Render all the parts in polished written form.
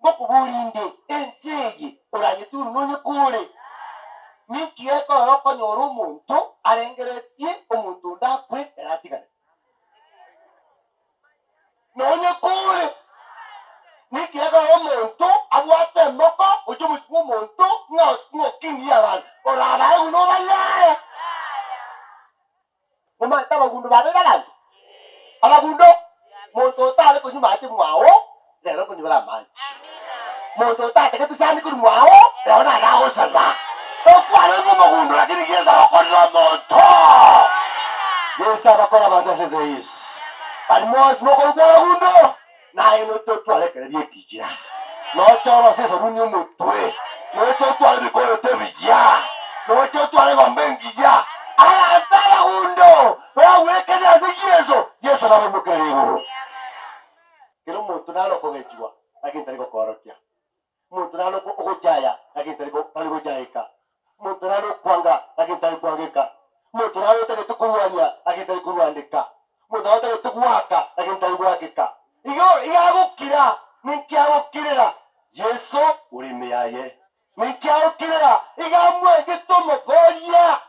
Ngokoboria inde, ense eye oranyeture nonye kore? Ninki gekorora okonyora omonto arengereretie omonto onde akwe ere atigare? Nonye kore, ninki gekorora omonto abwate emoko gochia omochie bw'omonto ng'a okinie abanto, orabae buna obanyare? Momanyete abagundo babeire abanto? Abagundo, monto otare konywa mache mwao, rero okonywera amache. Monto otatagete sani korwa mwao, rero nare agosaba. Okwarenge omogundo lakini Yeso agokorire omonto. Yeso abakore abanto ase ense ya Yeso. Bari mwensi mokorokwa abagundo, Naye noche otware ekero gi'ekiya, noche orose esaruni omotwe, noche otware ebikoroto ebiya, noche otware eng'ombe engiya. Abanto abagundo bagwekenia ase Yeso, Yeso nabaimokerere igoro. Kera omonto nare okogechigwa, lakini tari gokoorokia. Omonto nare ogochaya, lakini tari tari gochaeka. Omonto nare okwanga, lakini tari kwangeka. Omonto nare otagete korwania, lakini tari korwaneka. Omonto nare otagete goaka, lakini tari goakeka. Igo iga agokira, ninki agokirera? Yeso ore ime yaye. Ninki agokirera? Iga amwangete omoboria.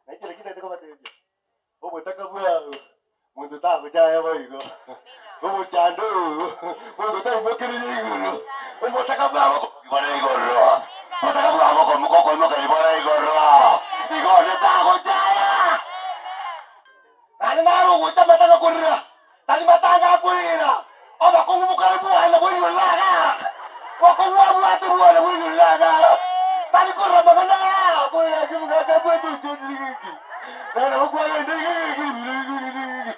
Nainche naki ntagete kobatebia, obotaka bwao monto tagochaya boigo, omochando oyo monto taimokereria igoro, obotaka bwabo bore igoro, obotaka bwabo okoimokereria bore igoro, igo onde tagochaya. Naende naro ogocha amatanga korera, tari matanga akorera, obokong'u bokare bwane bwaigorire iga, obokong'u abwate bwane bwaigorire iga, tari korera amang'ana aya, korera ake omogaka abwate ochondire geki, naye nabo kwagenda iga iga iga iga iga iga iga.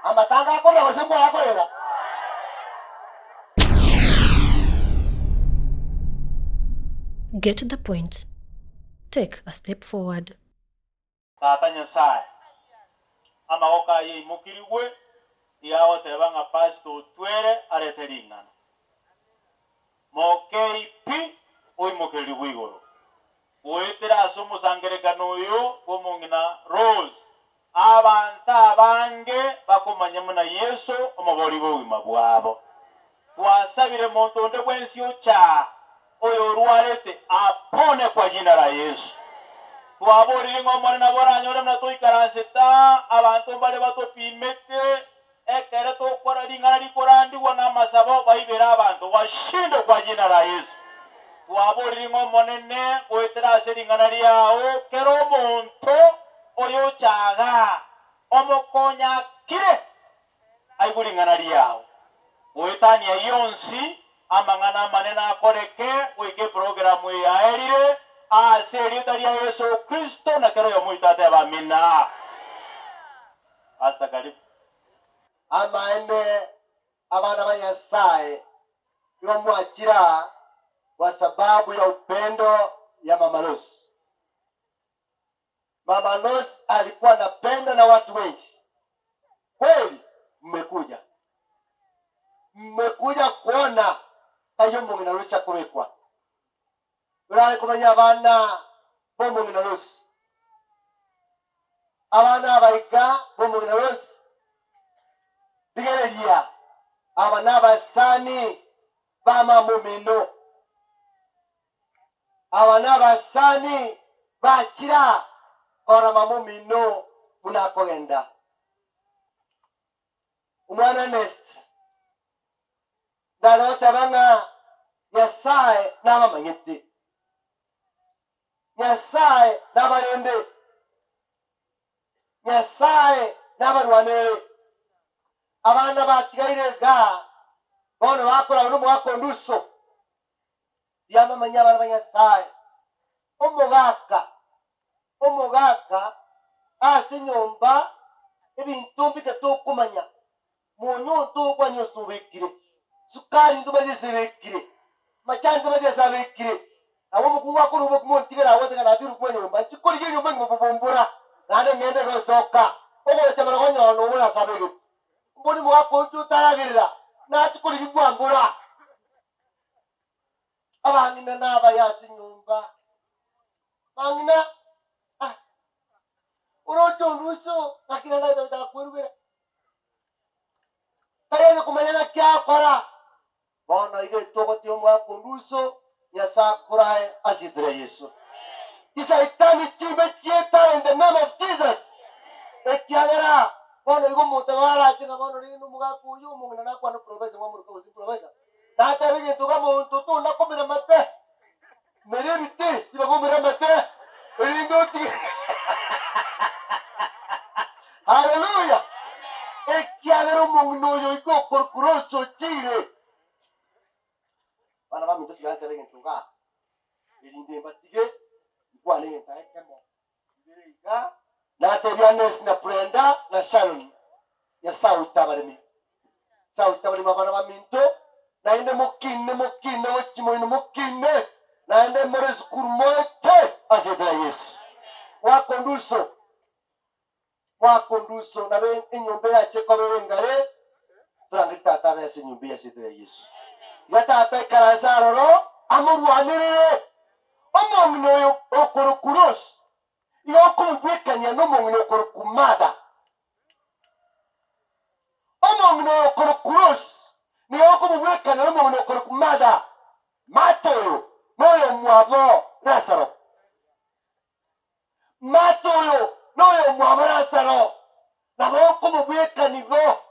Amatanga akorera gose mbwaye akorera? Get the point. Take a step forward. Tata Nyasae, amagoko aye aimokirigwe, iga agoteba ng'a Pastor otwere arete ring'ana. Mokei pi oimokererigwe igoro. Goetera ase omosangerekano oyo bw'omong'ina Rose, abanto abange bakomanya buna Yeso omobori bw'obogima bwabo. Twasabire monto onde bwensi ocha oyorwarete apone kwa jina la Yesu. Twaborire ng'a Omonene nabo oranyore buna toikaransete aa, abanto mbare batopimete, ekere tokora ring'ana rikorandigwa namasabo baibere abanto washinde kwa jina la Yesu. Twaborire ng'a Omonene goetera ase ring'ana riao kera omonto oyocha agaa omokonye akire Aigwe ring'ana riao. Goetania ayio onsi, amang'ana amanene akoreke goika eprogiramu eye yaerire, ase erieta ria Yeso Kristo, na kera oyomo oito atebe Amina. Pastor, karibu. Amaene, abana ba Nyasae, igo mwachire aa kwa sababu ya upendo ya Mama Rose. Mama Rose alikuwa anapendwa na watu wengi. Kweli mmekuja, mmekuja kuona ayio omong'ina Rose akobekwa. Orare komanya abana b'omong'ina Rose, abana aba iga b'omong'ina Rose, rigereria aba nabasani ba mama omino. Aba nabasani bachira korama momino buna akogenda. Omwana Ernest ndare goteba ng'a Nyasae nabamanyete, Nyasae nabarende, Nyasae nabarwanerere. Abana batigaire igaa bono bakoragwa nomogaka onde uso. Riamamanyia abana ba Nyasae, omogaka, omogaka ase enyomba, ebinto mbike tokomanya, monyo ntogwani ase obekire, sukari ntomanyeti ase ebekire, machani ntomanyeti ase abekire. Nabo omokungu akorwa obokima ontigere agwo oteba natigire obokima nyomba, nchi korigia enyomba engima bobombora, naende ng'ende gosoka, ogocha mana konyora nobore ase abegete. Mbori mogaka oito otaragerera, nachi korigia kwambora. Abang'ina nabaye ase enyomba, Bang'ina, ah, oroche onduso, naki naende agocha gochaka kwerugera. Tari aye komanya naki agokora. Bono iga etogoti omwaka onduso, Nyasae akorae ase erieta ria Yeso. Chisaitani chimbe chietare in the name of Jesus. Ekiagera bono iga omonto nabo arache ng'a bono rende omogaka oyio omong'ina nakwane professor mwamoroka gose professor, natebe egento iga monto tona komera mate, mera ebite tibagomera amate, erinde otige Hallelujah! Ekiagera omong'ina oyo iga okorokwa Rose ochire. Abana baminto tiga ntebe egento igaa, erinde mbatige nkwane egento ekemo ibere iga. Natebia Nancy na Brenda na Sharon, Nyasae oito abaremi, Nyasae oito abaremi abana baminto, naende mokine, mokine gochia moino mokine, naende more esukuru moete ase erieta ria Yeso. Mwaka onduso, mwaka onduso nabe enyomba erache koba ere engare, torangerie Tata abe ase enyomba eye ase erieta ria Yeso. Iga Tata ekaranse aroro amorwanerere omong'ina oyo okorokwa Rose, Igo okomobwekania nomong'ina okorokwa Martha. Omong'ina oyo okorokwa Rose nigo okomobwekania nomong'ina okorokwa Martha. Martha oyo noyomwabo Lazaro. Martha oyo noyomwabo Lazaro, nabo okomobwekania igo.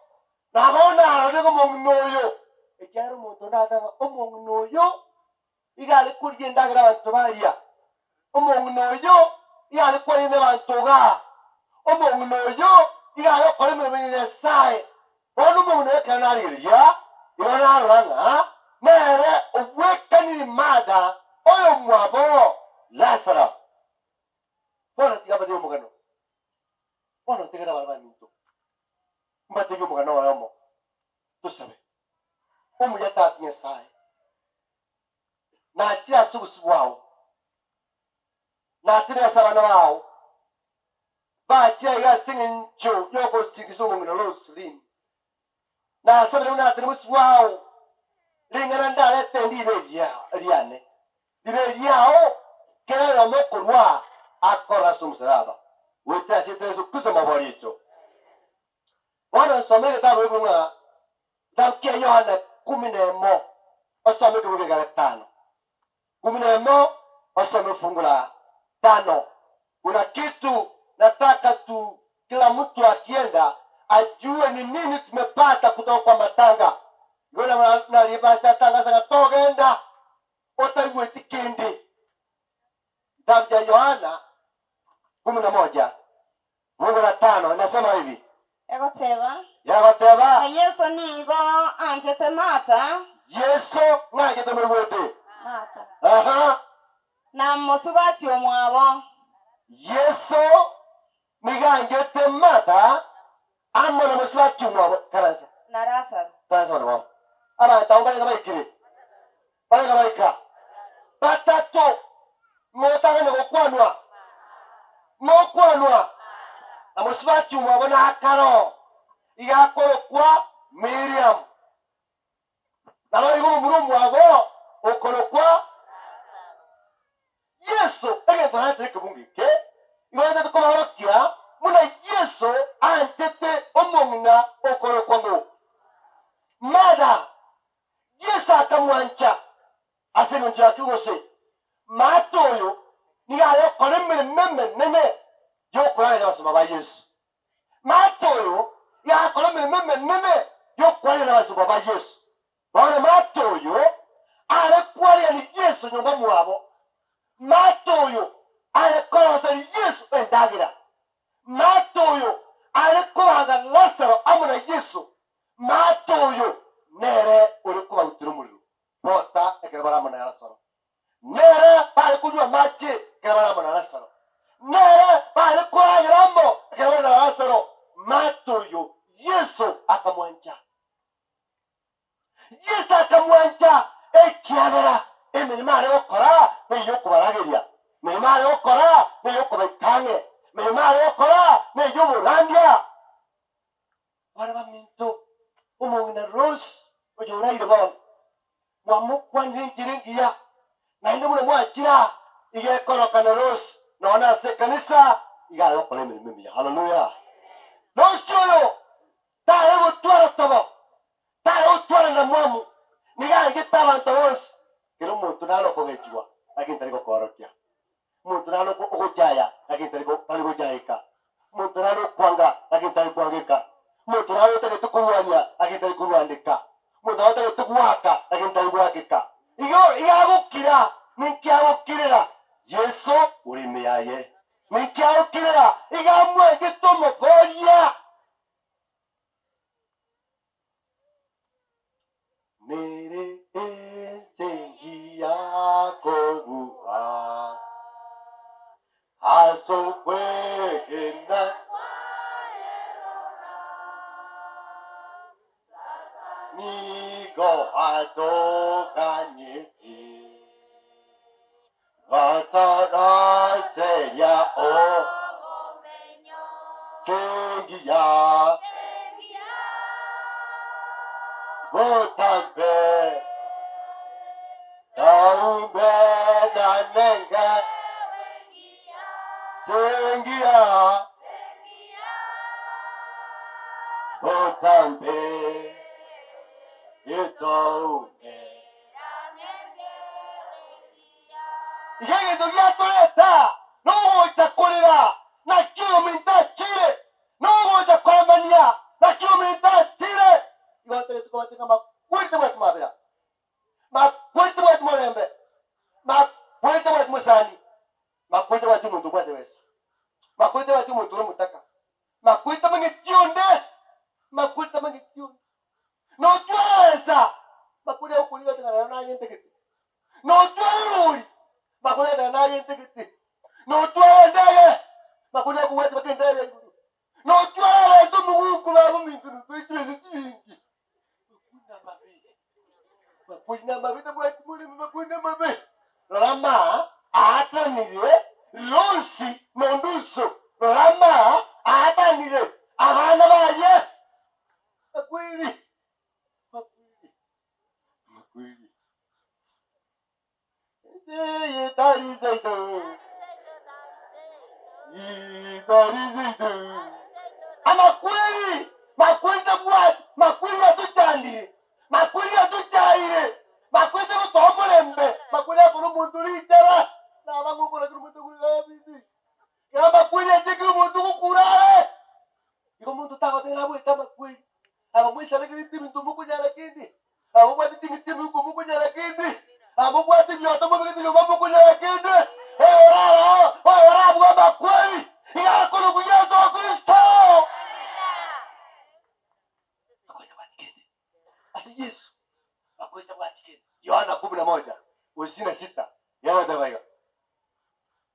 Nabo narore omong'ina oyo, ekiagera omonto onde agateba, Omong'ina oyo iga are korigia endagera abanto baria. Omong'ina oyo iga are kwarina abanto igaa. Omong'ina oyo iga are gokora emeremo ya Nyasae. Bono omong'ina oyo ekero narigereria, igo narora ng'a nere obwekaniri Martha oyomwabo Lazaro. Bono tiga mbatebie omogano. Bono ntegere abana baminto, mbatebie omogano oyomo, tosabe. Omuya Tata Nyasae, nachire ase obosio bwao, natenene ase abana bao, bachire aiga ase eng'encho y'ogosigisa omong'ina Roslyn. Nasabire buna natenene obosio bwao, ring'ana ndarete ndibe riane, ribe eriao, kera oyomo okorua akore ase omosalaba, goetera ase erieta ria Yeso Kristo omoboricho. Bono nsome egetabu ekio ng'a Getabu kia Yohana kumi na emo, osome ekebugo ekia gatano. Kumi na emo, osome fungu la tano. Kuna kitu nataka tu kila mtu akienda ajue ni nini tumepata kutoka kwa matanga. Igo nario pastor atangasa ng'a togenda otaigweti kende. Kitabu cha Yohana kumi na moja fungu la tano inasema hivi. Egoteba. Egoteba. Na Yeso nigo anchete Martha. Yeso ng'anchete moigwete. Martha. Aha. Na mosubati omwabo. Yeso nigo anchete Martha amo na mosubati omwabo. Karansa. Na Lazaro. Karansa bono bono. Abanto abwo mbarenge baikire. Barenge baika. Batato. Ng'otang'ane gokwanwa. Ng'okwanwa. Na mosubati omwabo nakaro. Iga akorokwa Miriam. Naboigo momura omwabo okorokwa Yeso. Egento naretire ekebungo eke, igo naretete kobaorokia buna Yeso anchete omong'ina okorokwa ng'o? Martha. Yeso akamwancha ase engencho yaki gose Martha oyo nigo are gokora emeremo emenene y'okorageria abasomba ba Yeso. Martha oyo nigo agakora emeremo emenene y'okwarigania abasomba ba Yeso. Bono Martha oyo are kwarigania Yeso nyomba mwabo. Martha oyo are koroseria Yeso endagera. Martha oyo are kobanga Lazaro amo na Yeso. Martha oyo nere ore kobarutera omorero bota ekero bare amo na Lazaro. Nere bare konywa amache ekero bare amo na Lazaro. Nere bare koragera amo ekero bare na Lazaro. Martha oyo Yeso akamwancha. Yeso akamwancha ekiagera emeremo are gokora ney'okobarageria, emeremo are gokora ney'okobaika ang'e, emeremo are gokora ney'oborandia. Abana baminto, omong'ina Rose oyoraire bono, mwamokwanire enchera engiya, naende buna mwachire aa, iga ekorokana Rose nonya nase ekanisa, iga are gokora emeremo emiya. Haleluya! Rose oyo tare gotwara tobo, tare gotwara ndamwamu, nigo. Mwaigete abanto bonsi, kera omonto nare okogechigwa, lakini tari gokoorokia. Omonto nare ogochaya, lakini tari tari gochaeka. Omonto nare okwanga, lakini tari kwangeka. Omonto nare otagete korwania, lakini tari korwaneka. Omonto nare otagete goaka, lakini tari goakeka. Igo iga agokira, ninki agokirera? Yeso ore ime yaye. Ninki agokirera? Iga amwangete omoboria. Nere ense engiya kobua as'okwegena. Nigo atoganyeti gotoroseria ense engiya botambe taumbe nanenge nse engiya botambe etoume. Iga egento giatoreta nogocha korera, naki oyominto achire, nogocha koremania, naki oyominto achire. Igo ntagete kobatebia ng'a makweri tabwati mabera, makweri tabwati morembe, makweri tabwati mosani, makweri tabwati omonto obwate besa, makweri tabwati omonto ore omotaka, makweri tamanyeti onde, makweri tamanyeti onde. Notwesa makweri agokorire ati ng'a rero naye ntagete. Notwara erori, makweri ng'a naye ntagete. Notwara endege, makweri akobwatia mpaka endege ya igoro. Notwara abanto omoguko babo minto notware chibesa chibingi. Makweri namabe, makweri namabe tabwati morembe makweri namabe. Rora amaa aatanire Losi nonduso, rora amaa aatanire abana baye. Makweri, makweri, makweri. Ense eye tari seito, tari seito. Amakweri, makweri tabwati, makweri atochandire, makweri atochaire, makweri tagotoa omorembe, makweri akore omonto richara, naba ng'a okora kera omonto akore gabidi. Kera amakweri ache kera omonto ogokura are. Igo omonto tagoteba nabwate amakweri, abamoisanekerete ebinto mokonyara kende, ababwate ching'iti emeuko mokonyara kende, ababwate ebioto mobegete nyomba mokonyara kende, oyorarao, oyorabue amakweri, iga akorokwa Yeso Kristo. Makweri tabwati kende. Ase Yeso, makweri tabwati kende. Yohana kumi na moja, isini na sita, yagoteba iga.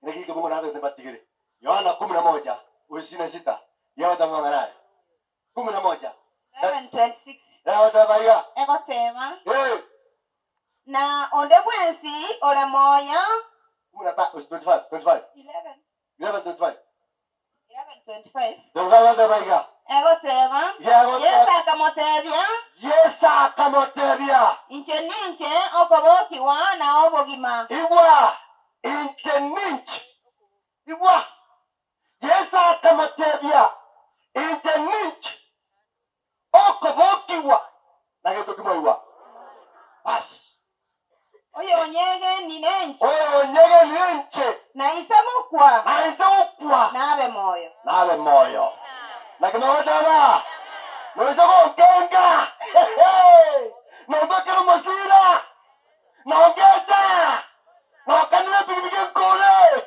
Naki ekemongo natagete mbatigere. Yohana kumi na moja, isini na sita, yagoteba amang'ana aya. Kumi na moja. 11:26 Yagoteba iga. Egoteba, Ee. Na onde bwensi ore moyo. Kumi na ta, 25, 25. 11. 11:25. 11:25. Egoteba iga. Egoteba, Yagoteba. Yeso akamotebia, Yeso akamotebia. Inche ninche okobokigwa na obogima. Igwa, inche ninche. Igwa. Yeso akamotebia, Inche ninche okobokigwa na gento kimoigwa. Bas. Oyonyegenire inche. Oyonyegenire inche. Na inse gokwa. Na inse gokwa. Nabe moyo. Nabe moyo. Naki mogoteba, Noise gonkenga, nombekere omosira, nongecha, nokanire epigipigi enkore,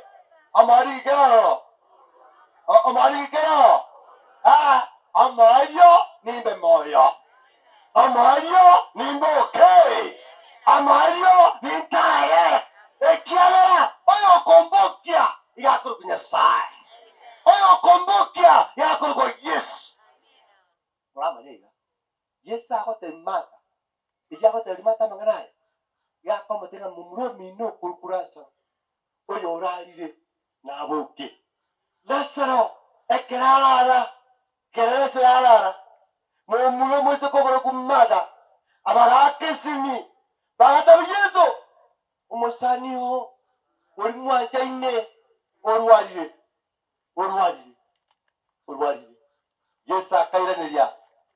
amarikero aroro, amarikero, ah, amario nimbe moyo. Omoerio nimboke, omoerio nintae, ekiagera oyokombokia iga akorokwa Nyasae, oyokombokia iga akorokwa Yeso. Moramanye iga, Yeso agotebia Martha, erio agoteberia Martha amang'ana aya, iga akomotebia ng'a momura omino okorokwa Lazaro, oyorarire naboke. Lazaro ekero arara, Kera Lazaro arara, momura omoiseke okorokwa Martha abagaaka esimi, bagatebia Yeso, Omosani oo oria mwanchaine orwarire, orwarire, orwarire. Yeso akairaneria,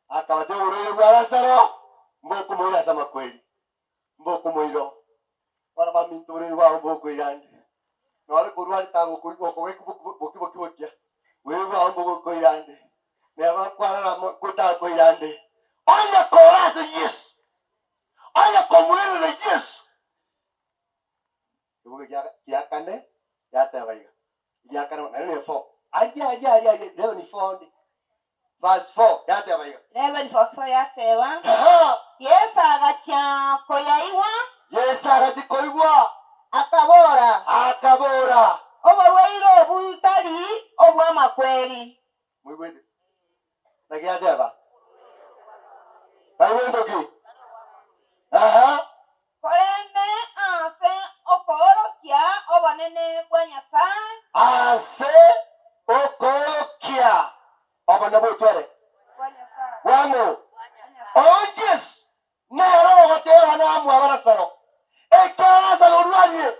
akabatebia, Oborwaire bwa Lazaro mbokomoira ase amakweri. Omoiro, Bono baminto oborwaire bwabo mbokoirande, nore korwa tagokoigwa okobeka boki boki bokia, oborwaire bwabo mbogokoirande, neba nkwarora mo kotakoirande. Onye kore ase Yeso, onye komoirera Yeso, ekebugo gia gia kane yateba iga, egia kane naende ne four, aria aria aria aria eleven four onde, verse 4 yateba iga. 11 verse 4 yateba, Aha! Yeso agachia koyaigwa. Yeso agachia koigwa. Akabora. Akabora. Oborwaire obu tari obw'amakweri. Moigwete? Naki yateba? Tari bwento ki? Aha! Korende ase okoorokia obonene bwa Nyasae. Ase okoorokia obonene bw'otwere bwang'o. Oyo Yeso nere ogoteeba namwabo Lazaro, ekiagera Lazaro orwarire,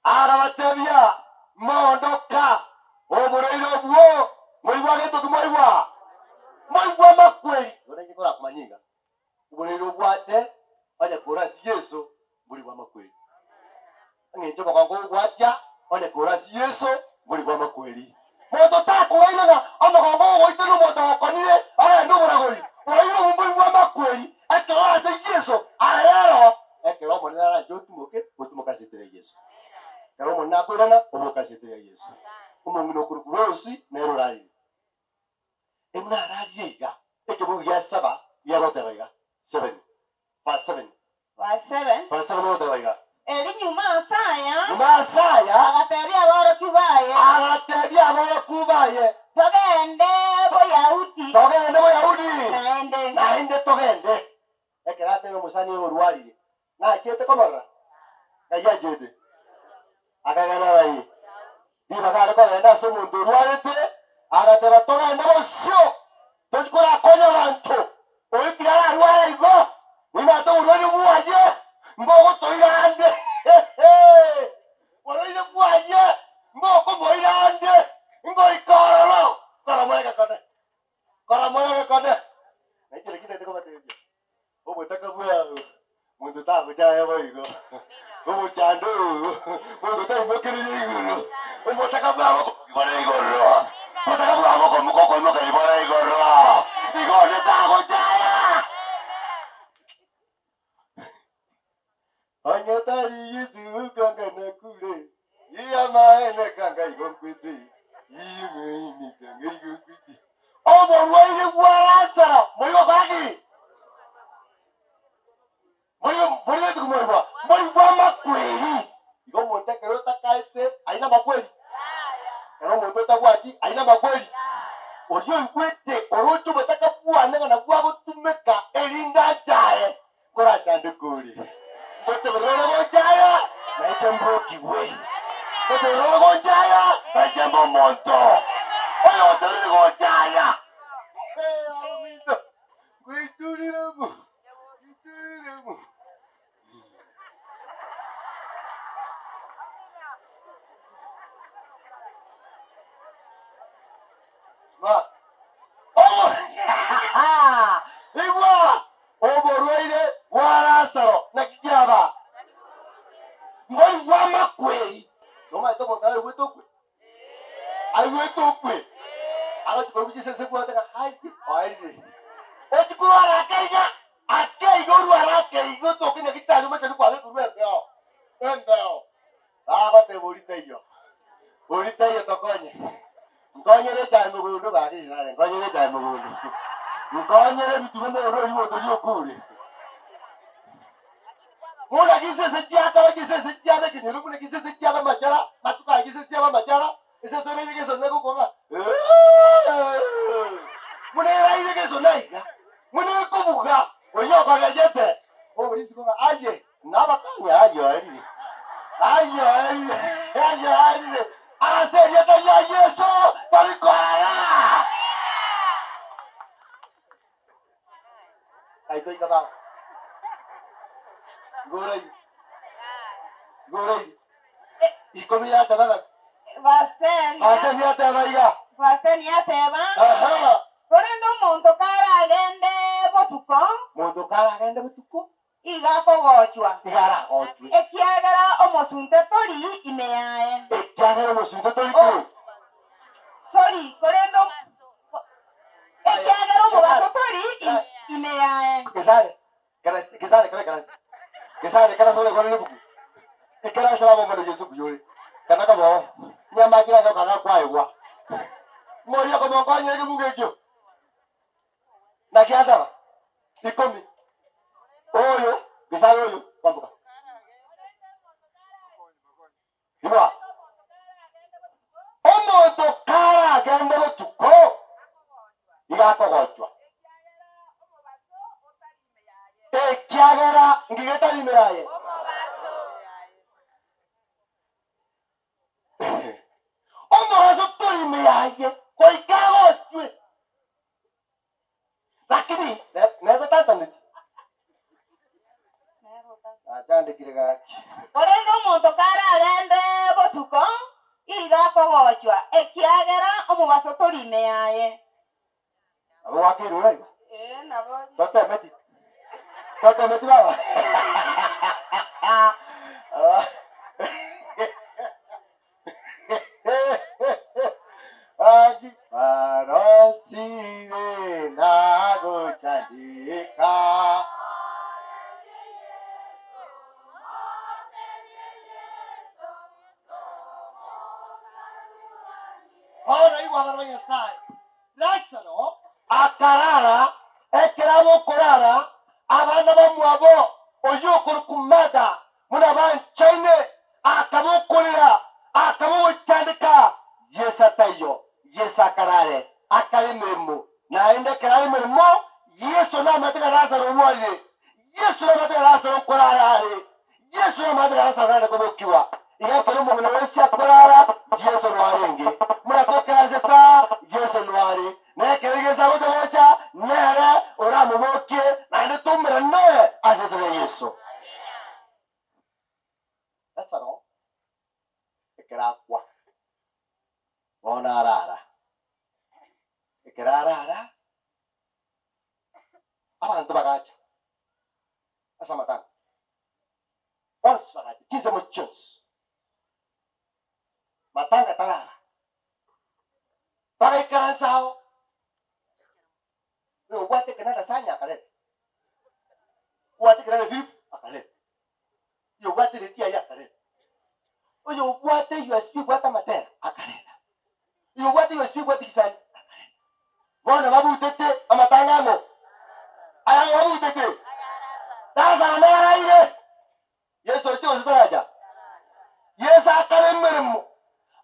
akabatebia, Mondoka, oborwaire obwo moigwa gento ki mwaigwa? Moigwa amakweri. Igo nainche nkorakomanya iga, Oborwaire obwate onye kore ase Yeso mbori bw'amakweri. Eng'encho omogongo ogwatia onye kore ase Yeso mbori bw'amakweri. Monto takong'aina ng'a omogongo ogoitwa nomonto ogokonire ogende oboragori, borwaire obwo mbori bw'amakweri ekero ore ase Yeso. Aye rero ekero Omonene aranche otimoke, otimoke ase etera ya Yeso. Ekero Omonene akoirana, oboke ase etera ya Yeso. Omong'ina okorokwa Rose nere orarire. Buna ararire iga, ekebugu gia saba giagoteba iga, 7, verse 7. Verse 7. Verse 7 egoteba iga. Erio nyuma ase aya. Nyuma ase aya. Agatebia aborokigwa baye. Agatebia aborokigwa baye. Togende Boyahudi. Togende Boyahudi. Naende. Naende togende. Ekero atebia omosani oyo orwarire, Nachete komorora? Ng'ai achete? Akagenda ng'ai? Ribaga are kogenda ase omonto orwarete, agateba, Togende bosio, tochi korakonya abanto. Oyo tiga ararware igo, nimanyete oborwaire bwaye mbogotoira ande. Borwaire bwaye mbokomoira ande, ngoika ororo. Kora more egekone, kora more egekone. Nainche naki ntagete kobatebia. Obotaka bwao, monto tagochaya boigo, omochando oo, monto taimokereria igoro, obotaka bwao bokoimokereria igoro, obotaka bwao bokoimokereria bore igoro, igo onde tagochaya. Onye tari Yesu kanga nakure, iyamaene kanga igo nkwete, iyamaene kanga igo nkwete. Oborwaire bwa Lazaro mori gokora ki? Mori mori goeti komoigwa, mbori bw'amakweri. Igo omonto ekero otakaete aye namakweri, ekero omonto otabwati aye namakweri. Oria oigwete oroche obotaka bwane ng'a nabwo agotumeka erinde achaye, Nkorachandeke ore, ngoteberere gonchaya, nainche mbokigwe. Ngoteberere gonchaya, nainche mbe omonto oyoteberire gonchaya. Eh, abaminto, ngoiturire mo, iturire mo. Ba, obo, igwa! Oborwaire bwa Lazaro naki kiaba? Mbori bw'amakweri. Nomanyete omonto araigwete okwe? Aigwete okwe. Agochi korwa chisese bwate ng'a hai oerire. Ochi korwara ake iga, ake iga orware ake iga otoke nyagitari omachani kwabekerwa embeo, embeo. Bagoteba oria taiyo, oria taiyo tokonye. Nkonyere echae mogondo gaki Nyasae, nkonyere echae mogondo. Nkonyere ebituba mogondo oria omotoria okure. Buna chisese chiakaba chisese chiaba ekenyoro, buna chisese chiaba amachara, matuko aya chisese chiaba amachara, esese eraire gesona egokwa ng'a buna eraire gesona iga, buna ekobuga, oyio okogechete, oborisigo ng'a aye. Nabakania ayio aerire, ayio aerire, ayio aerire, ase erieta ria Yeso tari koera. Ai toika baba. Igoro iri. Igoro iri. Ikomi yateba ng'a Verse 10. Verse 10 yateba iga. Verse 10 yateba, Aha. Korende omonto karagende botuko, Monto karagende botuko. Iga akogochwa. Iga aragochwe. Ekiagera omosunte tori ime yaye. Ekiagera omosunte tori ki? Sorry, korende ekiagera omobaso tori ime yaye. Gesare, gesare kore ekaranse. Gesare ekaranse ore kore nebuku. Ekaranse baba omone Yesu buya ore. Kana koboo. Nyamache gake okana kwaegwa. Ng'oria okomokonyera ekebugu ekio. Naki ataba? Ikomi. Oyo, gesare oyo, kwamboka. Igwa. Omonto karagende botuko, iga akogochwa, ekiagera ngige tari ime yaye. Omobaso tori ime yaye, goika agochwe. Lakini nere tataneti. Nachandekire gaki. Korende omonto karagende botuko, iga akogochwa, ekiagera omobaso tori ime yaye. Nabo gwakeirwe ore igo? Ee, nabo. Totemeti? Totemeti baba? Gaki barosire na gochandeka. Bono igwa abana ba Nyasae, Lazaro akarara, ekero agokorara, abana bamwabo oyio okorokwa Martha buna banchaine, akabokorera, akabogochandeka. Yeso ataiyo, Yeso akarare, akare emeremo. Naende ekero are emeremo, Yeso namanyete ng'a Lazaro orwarire. Yeso namanyete ng'a Lazaro nkorara are. Yeso namanyete ng'a Lazaro nare kobokigwa. Iga ekero omong'ina bwensi akorara, Yeso noarenge. Buna toikaransete aa, Yeso noare. Na ekero Yeso agocha gocha, nere oramobokie, naende toumerane ase erieta ria Yeso. Lazaro ekero akwa, bono arara. Ekero arara, abanto bagacha ase amatanga, bonsi bagacha chinsemo chionsi, matanga tarara, bagaikaransa ao, oyo obwate ekenanda Sanya akareta, obwate ekenanda Philip akareta, oyo obwate ereti yaye akareta, oyo obwate USB obwate amatera akareta, oyo obwate USB obwate chisani akareta. Bono babutete amatanga ang'o? Aya ang'o babutete? Lazaro naraire. Yeso oche gose taracha? Yeso akare emeremo,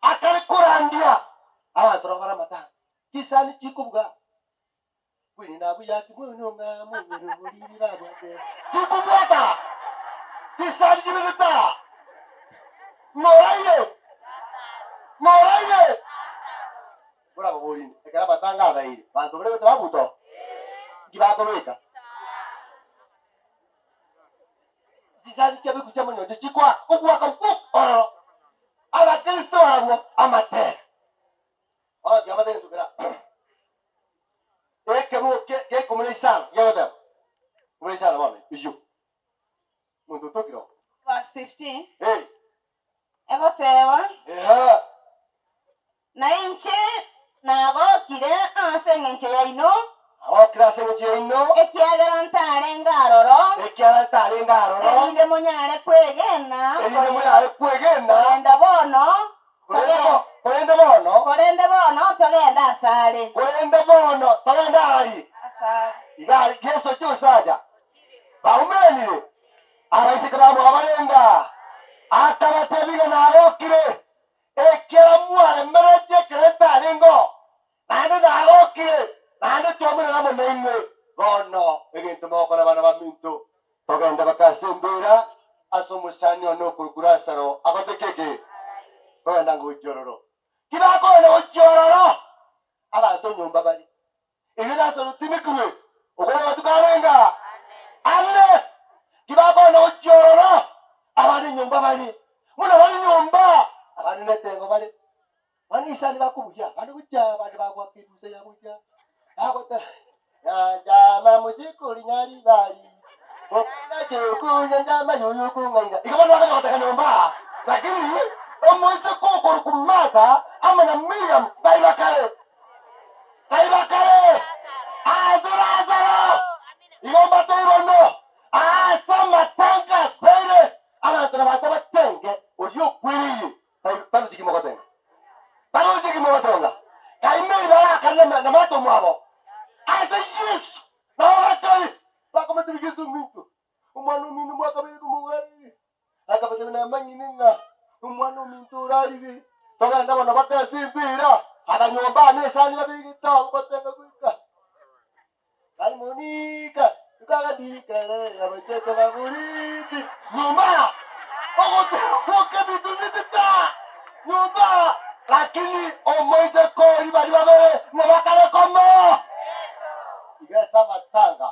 akare korandia abanto nabo bare amatanga. Chisani chikobuga Kwini nabuya kimwenu ng'a mobere oboriri babwate. Chikobwata chisani chibegete aa. Ng'oraire, ng'oraire. Korababorie, ekero amatanga abeire, banto baria gocha babuta oo, nki bakobeka? Chisani chiabekwa chiamanyoncho chikoaka, ogoaka gwoka ororo. Abakristo barabwo amatera. Bono tiga mbatebie gento kera. Ekebugo kia ikomi na isano gegoteba, ikomi na isano bono, eyio. Omonto otokire oo. Verse 15 Ee. egoteba, Ehe. Na inche nagokire ase engencho yaino, Nagokire ase engencho yaino, ekiagera ntarenge aroro, ekiagera ntarenge aroro, erinde monyare kwegena, erinde monyare kwegena, korenda bono Korende bo, korende bono. Korende bono togende asare. Korende bono togende aria. Asare. Iga aria Yeso ochia gosacha. Baumeranire, abaiseke bamwabo barenge aa. Akabatebia iga nagokire, ekiagera mwaremeretie ekero ntarenge oo, naende nagokire, naende twaumerana amo nainwe. Bono egento mogokora bana baminto, togende mpaka ase embeera, ase omosani one okorokwa Lazaro agoteke eke, togenda ngochia ororo. Ki bakogenda gochia ororo? Abanto nyomba bare. Erio Lazaro timikirwe, okwo namatuko arenge aa ane. Ki bakogenda gochia ororo? Abande nyomba bare. Buna bare nyomba, abande netengo bare. Abande isani bakobugia, abande gochia, abande bagoaka erusa ya gochia, bagotera, Nyanchama mochikori nyaribari. Igo bono bakanya gotega nyomba, lakini omoiseke okorokwa Martha amo na Miriam ngai bakare, ngai bakare ase Lazaro. Igo mbatebie bono, aase amatanga abeire, abanto nabache batenge oria okwereire, tarochi kimogotenga, tarochi kimogotenga. Kai Mary barakane na Martha omwabo ase Yesu, nabo bakare bakomotebia Yesu ominto, Omwana omino mwakabeire komogareire. Akabatebia, Namanyire ng'a omwana ominto orarire, togende bono baka ase embeera. Abanyomba aa nesani babegete abo gotenga goika Harmonika, tukagandikare abachete baboriti nyomba ogotegoka ebinto bitita nyomba lakini omoiseke oria baria babere ng'a bakare komo iga ase amatanga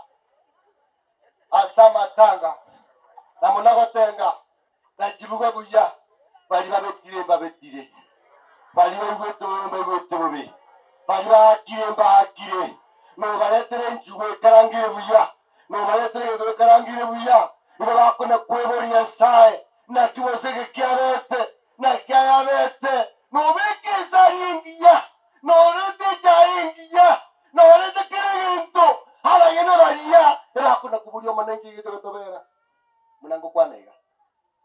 Ase amatanga, na muna gotenga, na chibuga buya, baria babetire mbabetire, baria baigwete bobe mbaigwete bobe, baria baakire mbaakire, nobaretere enchugu ekarangire buya, nobaretere egento gekarangire buya, igo bakona kweboria Nyasae, naki gose eke kiabete, naki ayabete, nobeke esani engiya, Norente echae engiya, norente kera egento, abanyene baria ebakona koboria Omonene nki egento getobera. Buna ngokwana iga,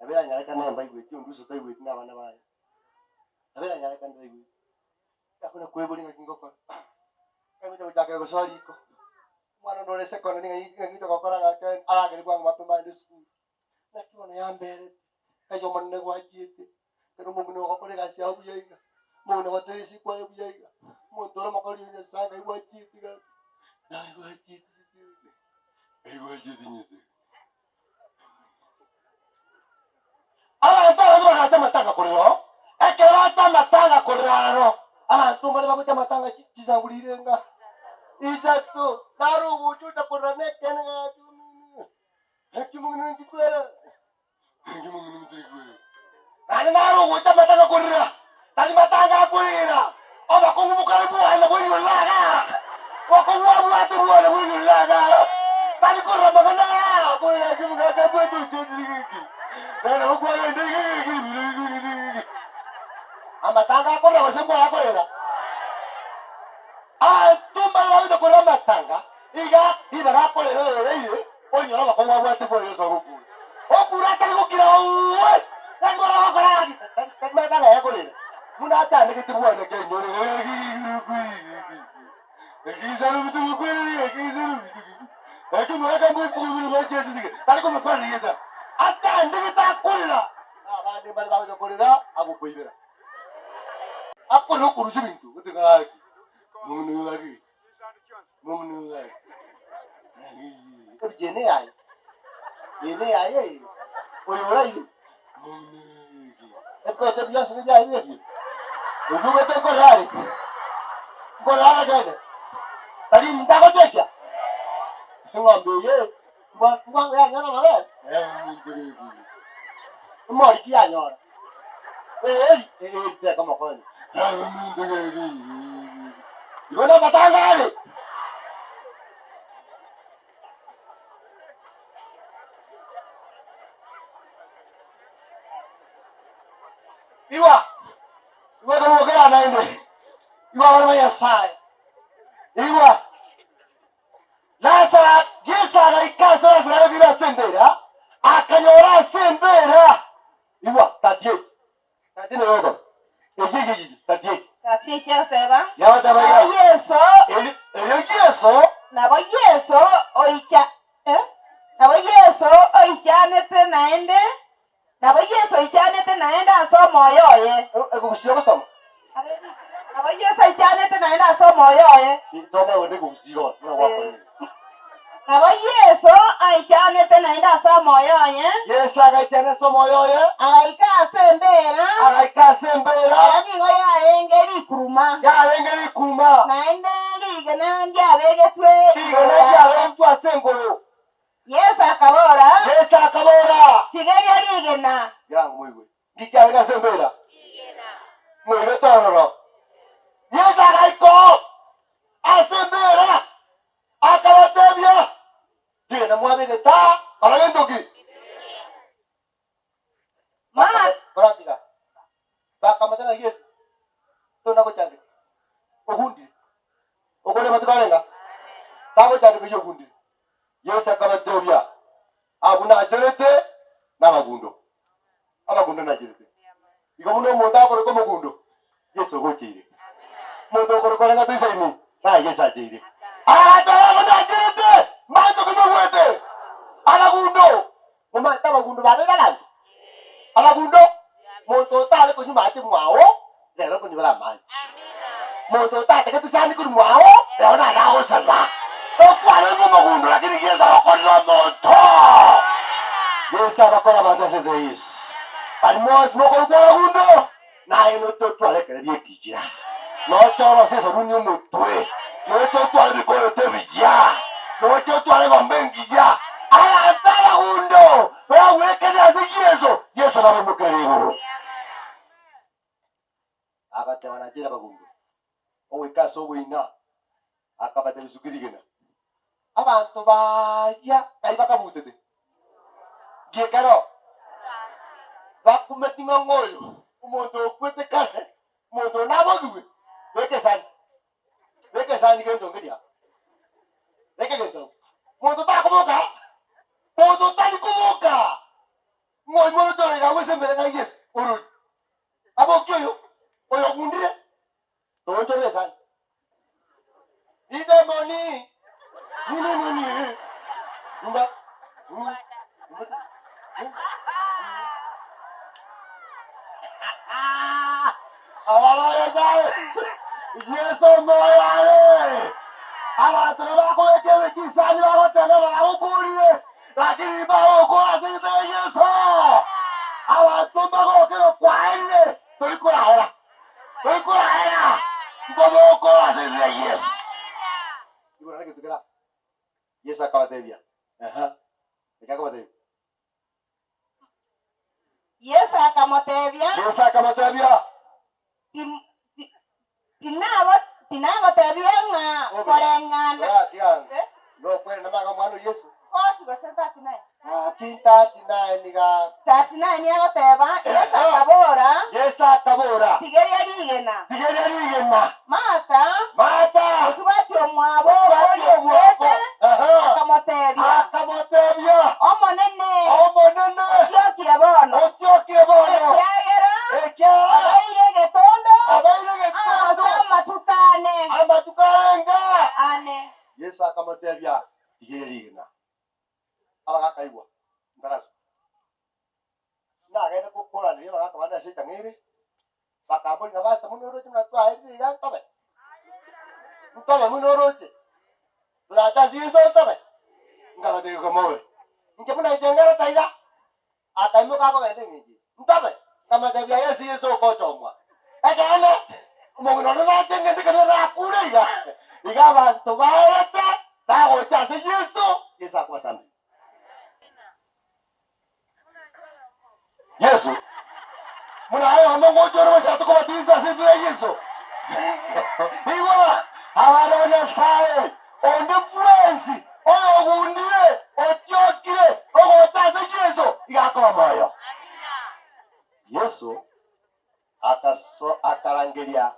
nabo eranyarekane mbaigweti onde gose otaigweti na abana baye, nabo eranyarekane taigweti. Akona kweboria ng'aki ngokora, ngocha gochakera gosoa riko, omwana onde ore secondary ng'ai ng'ai ngocha gokora gake aragere bwango mapema aende esukuru. Naki bono yamberete, ngai Omonene gwachiete, ekero omong'ina ogokora egasi yao buya iga, omong'ina ogotera esiko aye buya iga, omonto ore omokori o Nyasae ngai gwachiete gaki, ngai gwachiete ngai gwachiete Nyasae. Abanto abange bagacha amatanga korera oo, ekero bacha amatanga korera aro, abanto mbare bagocha amatanga chisangu rirenga isato, naro ogocha ocha korera na ekeene gaki. Naende naro ogocha amatanga korera, tari matanga akorera, obokong'u bokare bwane bwaigorera igaa, obokong'u abwate bwane bwaigorera igaa, tari korera mang'ana aya, korera ake bogaka abwate ochandire geke, naye nabo kwagenda iga geke Amatanga akorera gose mbwaye akorera? Abanto mbare bagocha korera amatanga, iga ribaga akorera oyoreire, onyore obokong'u abwate bwoye ase ogokura. Okure atari gokira owe, naki bono ogokora gaki, tari matanga aye akorera, buna atandegete bwane Atandegete akorera, na abande mbare bagocha korera agokoibera. Akore okorusia ebinto, goteba gaki, mong'ina oyo gaki, mong'ina oyo gaki, ebicha ene yaye, ene yaye eye, oyo oraire, mong'ina oyo gaki, ebikote bionsi nebiaye biebio, oyio obwate nkorera are, nkorera are kende, tari ebinto agochekia, eng'ombe eye, mbwango yanyora amabere, emori ki yanyora. Eeri, eeri teka omokonyi. Igo namatanga are. Igwa, igwa ekero naende. Igwa abana ba Nyasaye. Igwa. Lazaro, Yeso agaika ase Lazaro abekire ase embera, akanyora ase embera. Igwa, 38. 39 ogokora. Eyio, eyio, eyio, 38. 38 egoteba, Yagoteba iga. Nabo Yeso, Erio, erio Yeso, nabo Yeso oicha, eh, nabo Yeso oichanete naende, nabo Yeso oichanete naende ase omoyo oye. Ekogusii ogosoma. Nabo Yeso aichanete naende ase omoyo oye. Soma onde ekogusii gose, buna gwakorire. Nabo Yeso aichanete naende ase omoyo oye. Yeso agaichana ase omoyo oye. Agaika ase embeera. Agaika ase embeera. Ero nigo yarenge rikuruma. Yarenge rikuruma. Naende rigena ndiabegetwe Rigena igoro yaye. ndiabegetwe ase engoro. Yeso akabora. Yeso akabora. Tigeria rigena. Girango moigwe. Nki kiarenge ase embeera? Moirete ororo. Yeso agaika oo ase embeera. Akabatebia, Rigena mwabegete aa. Kora gento ki? Ma- Koratiga. Bakamotebia ng'a Yeso, tona gochandeka, ogundire. Okore amatuko arenga? Tagochandeka oyio ogundire. Yeso akabatebia, Abwo nacherete namagundo, amagundo nacherete. Igo buna omonto akorokwa omogundo, Yeso ogocheire. Omonto okorokwa orenga toisaini, naye Yeso acheire. Agateba abwo nacherete, mbanto ki mogwete? Amagundo. Momanyete abagundo babeire abanto? Abagundo, monto otare konywa mache mwao, rero okonywera amache. Monto otatagete sani korwa mwao, rero naye agosaba. Okwarenge omogundo lakini Yeso agokorire omonto. Yeso abakore abanto ase ense ya Yeso. Bari mwensi mokorokwa abagundo, naye nototware ekero gi'ekijira, nochore ase esaruni omotwe, noche otware ebikoroto ebiya, noche otware eng'ombe engiya. Abanto abagundo bagwekenia ase Yeso, Yeso nabaimokerere igoro. Agateba nachire abagundo, ogoika ase oboina, akabatebia suki rigena. Abanto baria kai bakabutete? Giekero bakumeti ng'a ng'oyo omonto okwete kare, omonto oyo nabogigwe, beka esani, beka esani gento nkeria, beka egento agwo. Monto takoboka, monto tari koboka, ng'oyo omonto ore iga agwo ase embere ng'a Yeso orori, abokie oyo, oyo ogundire. Toonchorere esani. Ridemoni nini nini nyumba nyumba Abana ba Nyasaye, Yeso omoyo are. Abanto nabakobeka ebekisani bagoteba baragokurire, lakini mbagokora ase ime ya Yeso. Abanto mbagoke gokwaerire, tori korahera. Oikorahera nkoboko ase ririra Yeso. Igoro nagento kera Yeso akabatebia, Ehe, eke akabatebia. Yeso akamotebia, Yeso akamotebia, Tim- ti- tinago- tinagotebia ng'a Obe. koreng'ana Ora tiga Eh? nokwere namaga omwana o Yeso. 40 gose 39. Gaki 39 gaki. 39 agoteba, Yeso akabora, Yeso akabora, Tigeria rigena. Tigeria rigena. Martha, Martha, mosubati omwabo mosubati oria omwabo, okwete, aha, akamotebia, akamotebia, Omonene, Omonene, otiokire bono, otiokire bono, ekiagera ekiagera abeire egetondo abeire ase egetondo amatuko ane. amatuko arenge. Ane. Yeso akamotebia, Tigeria rigena. Abagakaigwa ntaraswa. Nagenda koraneria abagaka bande ase echang'a ere, bakamboria ng'a Pastor buna oroche buna twaerire iga ntobe? Ntobe buna oroche? Torache ase Yeso ntobe? Nkabatebia komobe. Inche buna inche ngerete iga, akaimoka akogenda eng'encho eye, ntobe? Nkamotebia aye ase Yeso okochomwa. Ekeene, omong'ina one nache ngende keria nakure iga, iga abanto baerete bagocha ase Yeso, Yeso akobasamberia. Yeso, buna aye omo ngocha ore gochaka tokobatisa ase erinda ria Yeso. Igwa, abana ba Nyasae, onde bwensi oyogundire, otiokire, ogocha ase Yeso, iga akoba moyo. Yeso akaso akarangeria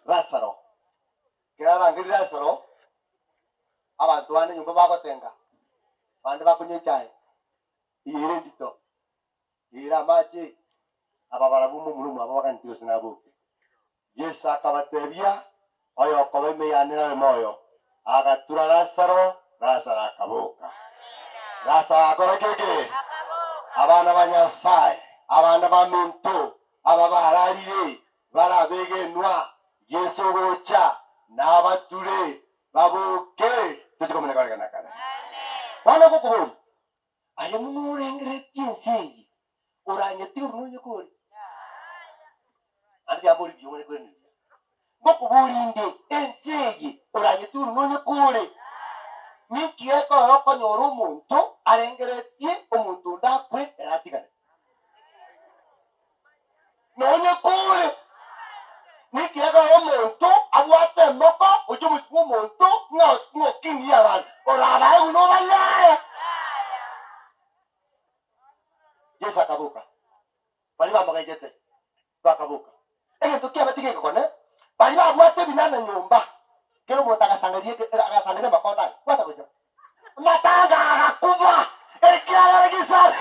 Lazaro. Ekero arangeria Lazaro, abanto bande nyomba bagotenga, bande bakonywa echae, eye ere endito, eye ere amache, aba barabwo momura omwabo baganeti gose naboke. Yeso akabatebia, Oyokoba ime yane nare moyo. Agatura Lazaro, Lazaro akaboka. Lazaro agakora ki eke? Abana ba Nyasae, abana baminto, aba bararire, bare abegenwa, Yeso ogocha, nabature, baboke, toche komenya kare na kare. Bono ngokoboria, aye buna orengereretie ense eye, oranyetige ororo nonye kore? Naende tiga mbori buya omanye koiraneria. Ngokoboria inde, ense eye, oranyetige ororo nonye kore? Ninki gekorora okonyora omonto arengereretie omonto onde akwe ere atigane? Nonye kore, ninki gekogera omonto abwate emoko gochia omochie bw'omonto ng'a ng'a okinie abanto, orabae buna obanyare? akaboka. Baria bamogechete bakaboka. Egento kiaba tigegokone, baria babwate ebinana nyomba, kera omonto agasangereria eke agasangereria amakondo aye. Bwata gocha. Amatanga agakuba, ekiagera gisare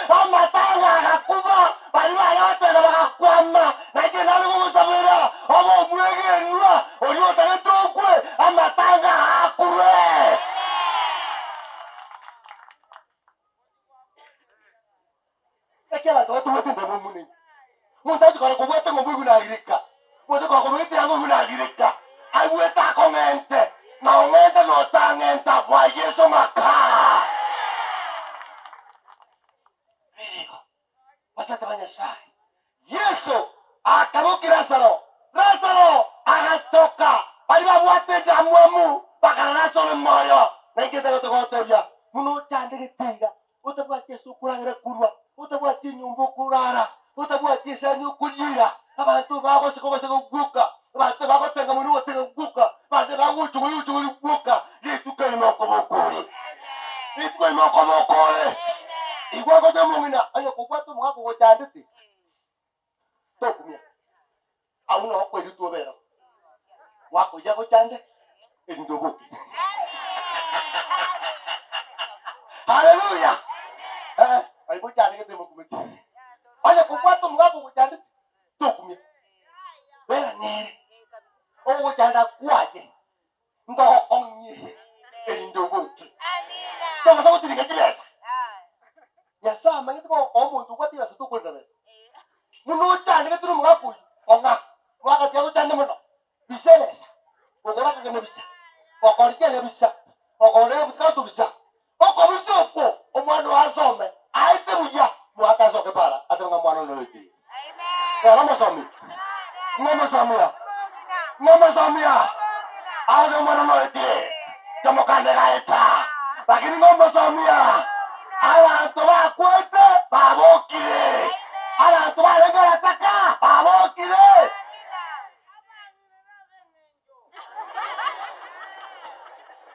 amatanga agakuba, baria bare goteba bagakwama, na inche nare gogosabera obe omwegenwa, oria otagete okwe, amatanga aakurwe. Naki abanto batobwate endamwamu omonene? Monto agochia korora kobwate ng'a omoigwa nagireka, monto korora kobwate ng'a omoigwa nagireka, aigwete akong'ente, na ong'ente na otang'enta, mwa Yeso ng'a kaa. Birigo, basete ba Nyasaye. Yeso akabokia Lazaro, Lazaro agatoka, baria babwate endamwamu bakarora Lazaro moyo. Na inche ntagete gotebia, buna ochandegete iga, otabwati ase okoragera korwa, otabwati enyomba okorara, otabwati esani okoriera, abanto bagoseka ogoseka gwoka, abanto bagotenga mono ogotenga gwoka, abanto bagogochogoria ogochogoria gwoka, rituko erimo okoboka ore. Rituko erimo okoboka ore. Igwa ogote omong'ina, onye kobwate omogaka ogochandete, tokumia. Agwo nao okweritwa obere oo, gwakoyia gochande, erinde oboke. Haleluya! Eh, baria mochandegete mokumeti. Onye kobwate omogaka ogochandete, tokumia. Bera nere, ogochanda kwaye nkogokong'ie, erinde oboke. Tobaisa gotiringa chibesa. Nyasae amanyete gogokoa omonto obwate ebesa tokorenda besa. Buna ochandegete nomogaka oyio, ong'a, omogaka tiagochande mono, bisa ebesa, ogora akagena bisa, okorigia ere bisa, ogora ebukato bisa, okobisa okwo omwana oo asome, aete buya, omogaka asoke para, atebe ng'a omwana one oetire. Ere omosomi, ng'a omosomia, ng'a omosomia, agote omwana one oetire, tomokande gaeta, lakini ng'a omosomia. Abanto bakwete babokire, abanto barenge abataka babokire.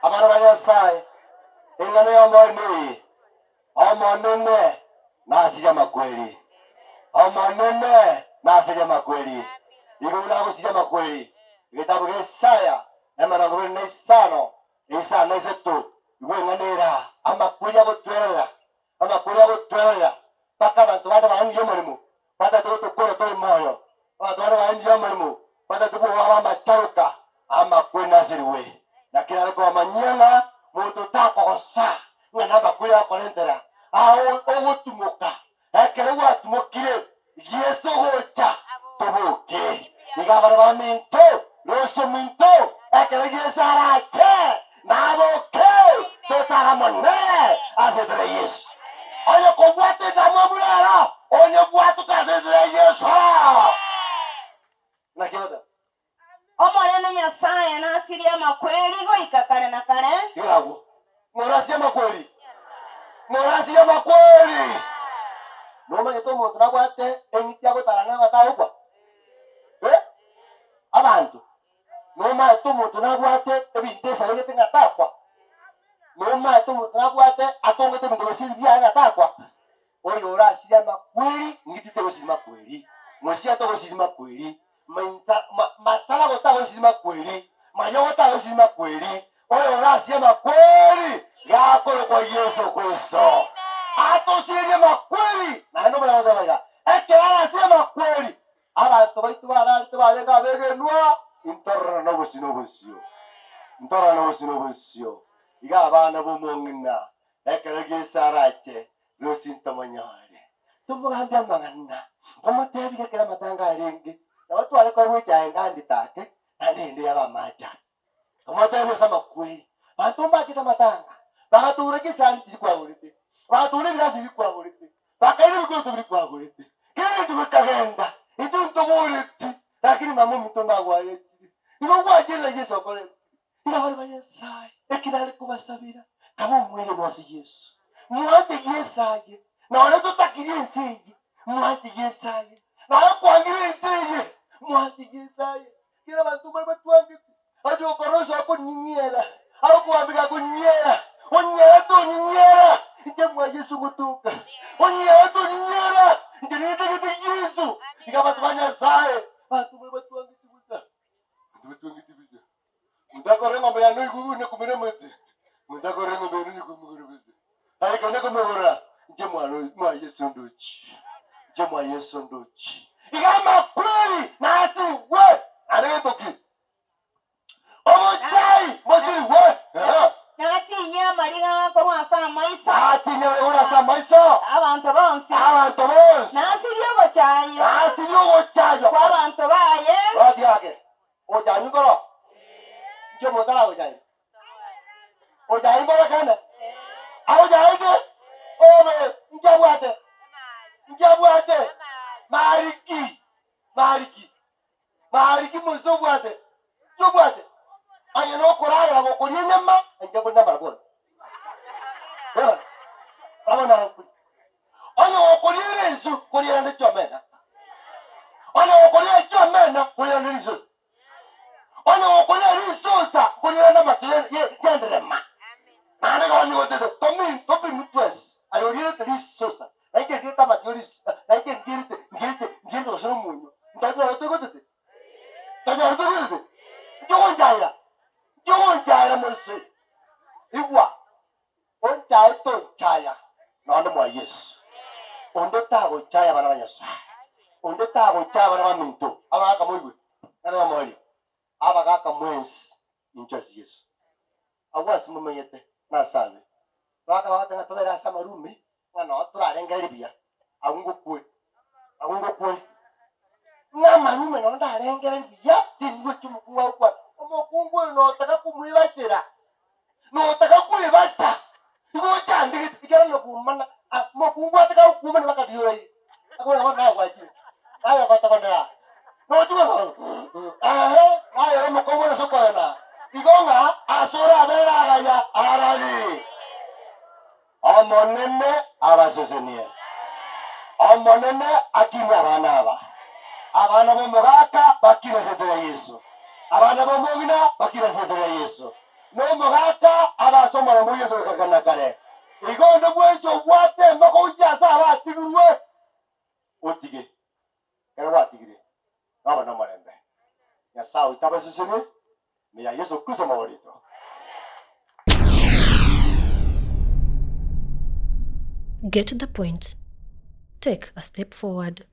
Abana ba Nyasae, eng'ana y'omoyo neye, Omonene nasirie amakweri, Omonene nasirie amakweri. Igo buna agosiria amakweri, egetabu gia Isaya emerongo ebere na isano Isano na isato, igwa eng'ana era, amakweri agotwererera, amakweri agotwererera, mpaka abanto bande baanirie omoremo, batagete gotokora tore moyo, abanto bande baanirie omoremo, batagete bwoba abamacharoka, amakweri nasirigwe. Naki nare kobamanyia ng'a monto takogosa ng'a namakweri agokorentera, ao ogotumoka, ekero gwatumokire, Yeso gocha, toboke. Iga abana baminto, rosie ominto, ekero Yeso arache, naboke, totara monene ase enchera ya Yeso. Onye kobwate endamwamu rero, onyebwatoke ase enchera ya Yeso. Naki ogoteba? Omonene Nyasae nasirie amakweri goika kare na kare. Igoro agwo, ng'a orasirie amakweri, ng'a orasirie amakweri. Nomanyete omonto nabwate eng'iti agotara ng'a atagokwa? Eh? Abanto, nomanyete omonto nabwate ebinto esaregete ng'a takwa? Nomanyete omonto nabwate atongete ebinto gose ebiaye ng'a takwa? Oyo orasirie amakweri, ng'iti tegosiria makweri, mosia togosiria makweri, mainsa, ma, masara gotagosiria makweri, mariogo tagosiria makweri, oyo orasirie amakweri gakorokwa Yeso Kristo. Atosirie makweri, naende omanye goteba iga, ekero arasirie makweri, abanto baito bararete barenge abegenwa, intororane nobosio na obosio, intororane nobosio na obosio. Iga abana b'omong'ina, ekero Yeso arache, Rosie ntomonyore, tomogambie amang'ana, omotebirie ekero amatanga arenge, nabo tware koegwa echae ngandi take, naende ende yabe amache ake. Tomotebie ase amakweri, banto mbachete amatanga, bagatoura chisani chiria kwagorete, bagatoura ebirasi biria kwagorete, bakaira ebikoroto biria kwagorete, kera egento gekagenda, intwe ntoboreti, lakini mama ominto mbagwaretire. Nigo gwachire na Yeso okorete. Iga bare ba Nyasae, eki nare kobasabera, kabe omwegenwa ase Yeso. Mwanche Yeso aye, nonye totakirie ense eye, mwanche Yeso aye. Naye kwangire ense eye, mwanche Yeso aye. Kera abanto mbare batwangete, aye okorora ase akonyinyera, agokoambeka akonyinyera, onyarete onyinyera. Inche mwa Yesu ngotoka. Onyiera tonyiera. Inche nintagete Yesu. Iga abanto ba Nyasaye, abanto baria batwangeti buya. Abanto batwangeti buya. Monto akorora eng'ombe yane oigwe buna ekumire emete. Monto akorora eng'ombe yane oigwe ekumire emete. Aye kende komegora, inche mwana mwa Yesu ndochi. Inche mwa Yesu ndochi. Iga amakweri nasirigwe. Naende gento ki? Obochai mbosirigwe. Ehe. Nagatinyie amariga korwa ase amaiso. Nagatinyie amariga korwa ase amaiso. Abanto bonsi. Abanto bonsi. Nasirie ogochaywa. Nasirie ogochaywa. Kw'abanto baye. Rora tiga ake. Ogochaywa nkoro? Inki omonto aragochaywe? Ogochaywa mboro kende? Agochayete? Obe, inki abwate? Inki abwate? Mari ki? Mari ki? Mari ki monse obwate? Inki obwate? Onye nokoragera gokoria enyama, inche nkoria amarabwoni. Bono, abo narokoria. Onye gokoria rinsu, koria rende chiomena. Onye gokoria chiomena, koria rende rinsu. Onye gokoria risosa, koria rende amato y'enderema. Naende ekero nyigotete, tomi topimi twensi, aye orierete risosa, na inche ndiete amato y'oriso, na inche ndierete, ndierete, ndierete gose nomonyo, ntonyore toigotete? Tonyore toigotete? Inki ogonchaera? Inki ogonchaera moise? Igwa, Onchaye tonchaya nonya mwa Yesu. Onde tagochaya abana ba Nyasae. Onde tagochaya abana baminto. Abagaka moigwe, ng'ana y'omoerio. Abagaka mwensi, inchuo ase Yesu. Agwo ase momenyete nase abe. Abagaka bagoteba ng'a tobere ase amarumi, ng'a noo torarengererie buya. Agwo ngokwe. Agwo ngokwe. Ng'a amarume noo ndarengererie buya, tinigweti omokungu agokwana. Omokungu oyo notaka komwebachera. Notaka kwebacha, igo ochandegete, ekero nokumana, ah, mokungu ataka gokumana mpaka riora ire. Akobora bono naye gwachire, naye ogotogonera, notigwe ehe, naye ore omokungu ore ase okoyona. Igo ng'a ase orabere agaya arari. Omonene abasesenie. Omonene akinie abana aba. Abana b'omogaka bakine ase etera ya Yeso. Abana b'omong'ina bakine ase etera ya Yeso. Na omogaka abe ase omorembe o Yeso goika kare na kare. Igo onde bwensi obwate emoko gochia ase abatigirwe, otige. Ekero gwatigire, nobe nomorembe. Nyasae oito abasesenie, ime ya Yeso Kristo Omobori oito. Get the point. Take a step forward.